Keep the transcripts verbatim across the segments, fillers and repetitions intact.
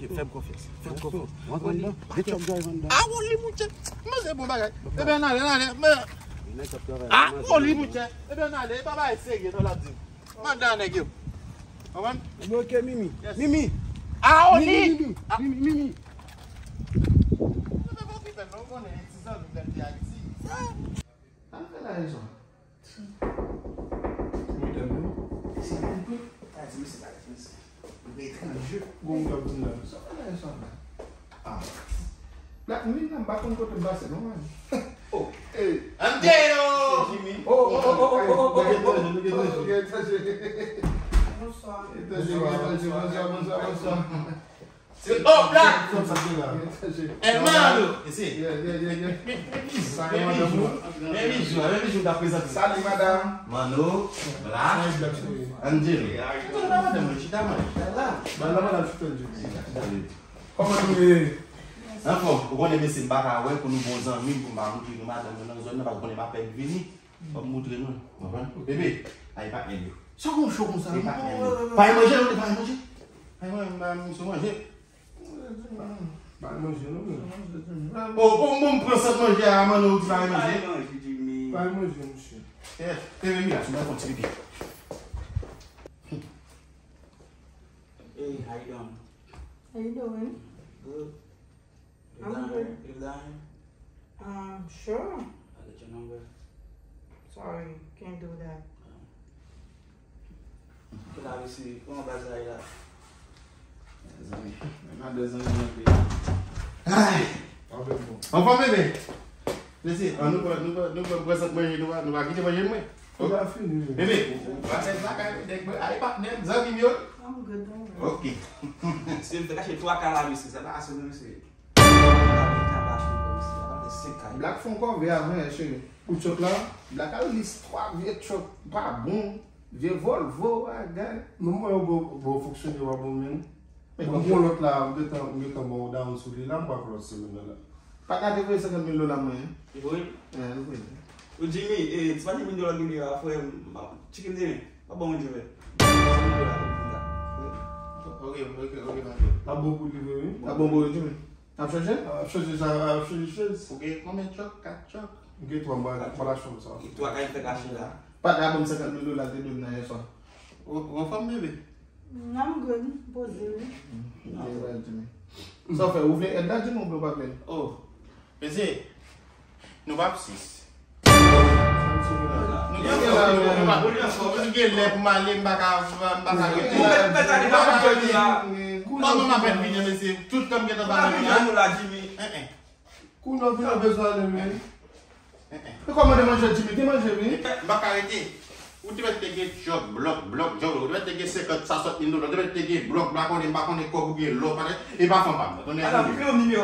Ok, fè m konfyans. Fè m konfyans. Rantre anndan. Gen chòp djay anndan. Ah, Rolly, monchè. Manje bon bagay. Ebyen, n ale, n ale. Men, ah, Rolly, monchè. Ebyen, n ale. E pa bagay serye, non, l ap di. Mande a nèg yo. Konprann? Bloke Mimi. Mimi! Ah, Rolly! Mimi, Mimi, Mimi, Mimi. Mwen pa okipe l, non, konnen ti zanmi m nan te Ayiti. Sa n fè la rezon. Medam yo, se konpli. A di mesye pa di mesye. Etranje. Gon gòp di la. Sa pa la sa. Ah. Black, m vin nan, m pa konn kote m pase non, man. Oh. Hey. Andero! Jimmy. Oh, oh, oh, oh, oh, oh, oh, oh, oh, oh, oh, oh, etranje. Bonsoir. Etranje, bonsoir, bonsoir, bonsoir, bonsoir. Se, oh, Black! Hermano! Ese. Yeah, yeah, yeah, yeah. Men bijou, men bijou, men bijou ta prezante. Salut, madame. Mano, Black, Angelo. Tout nan madanm mwen, chita mwen, chita la. Ba la madanm chita, Angelo. Chita, chita. Kòman nou ye? Anfòm, ou konnen mesye m pa ka wè pou nou bon zanmi, pou m pa moutre nou madanm mwen nan zòn nan, paske ou konnen m apèn vini. Fòk m moutre nou, konprann? Bebe, ay patnè m yo. Sa konn cho konsa? Ay patnè m yo. Pa manje, non, pa manje. Pa manje, pa manje, manje. Pa manje, non, men. O, o, bon, m pran sant manje a, Mano, ou di pa manje. Pa manje, manje, mesye. Eh, bebe, m la, sou balkon ti pipi. Hey, how you doing? How you doing? Good. I'm good. You down here? Um, sure. I get your number. Sorry, can't do that. Ki la resi, kòman bagay la? Zanmi, men madan zanmi mwen te. Ay! Anfòm, bebe. Mesye, an nou pran, nou pran, nou pran, pran sant manje, nou pa, nou pa kite manje mwen. Ou pa fini, men. Bebe, ou, ou pa fè sa, kay, nèg mwen, ay, patnè m, zanmi m yo. I'm good, don't worry. Ok. Si m te kache twa kay la, mesye, sa pa ase non, mesye. Black fè yon kòve avan, cheri. Pou tchòk la? Black al lis twa vye tchòk pa bon, vye Volvo, bagay. Non, mwen, bon, bon, fonksyone, w a bon, men. Bon, bon, lòt la, m gentan, m gentan bon, down sou li la, m pa pran lòt semèn nan la. Pa gade voye senkant mil dola mwen, hein? Wi. Eh, wi. Ou Jimmy, eh, ti pati vin de lòt milye a, frè m, chicken dinner, pa bon, Jimmy. Ok, ok, ok, ok. Pas bon pou li, wi. Pas bon pou li, Jimmy. Ap chanje? Ap chanje sa, ap chanje chèz. Ou gen konbyen tchòk? Kat tchòk? M gen twa, mwen, mwen la chanm sa. Twa kay fè kache la. Pa ta ban m senkant mil dola te dwe m nan yè swa. Ou, ou anfòm, bebe? I'm good, poze wi. Sa w fè, ou vle èd la, di m, ou vle ou pa vle l? Oh, mesye, nou p ap sis. Nou gen lè, nou pa, nou gen lè pou m ale, m pa ka, m pa ka rete. Kòman m apèn vini, mesye? Tout tan m gentan pa la. Kounye a w vin ap bezwen ale, men. E kòman de manje, Jimmy? Te manje, wi. M pa ka rete. Ou te mèt te gen djòb, blòk, blòk, djòb, ou te mèt te gen senkant, swasant mil dola, ou te mèt te gen blòk, m pa konnen, m pa konnen kòb ou gen, lò, pa, e pa fanm pa m nan. Tande, ala, tande.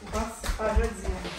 Ou pa, pa jodi a.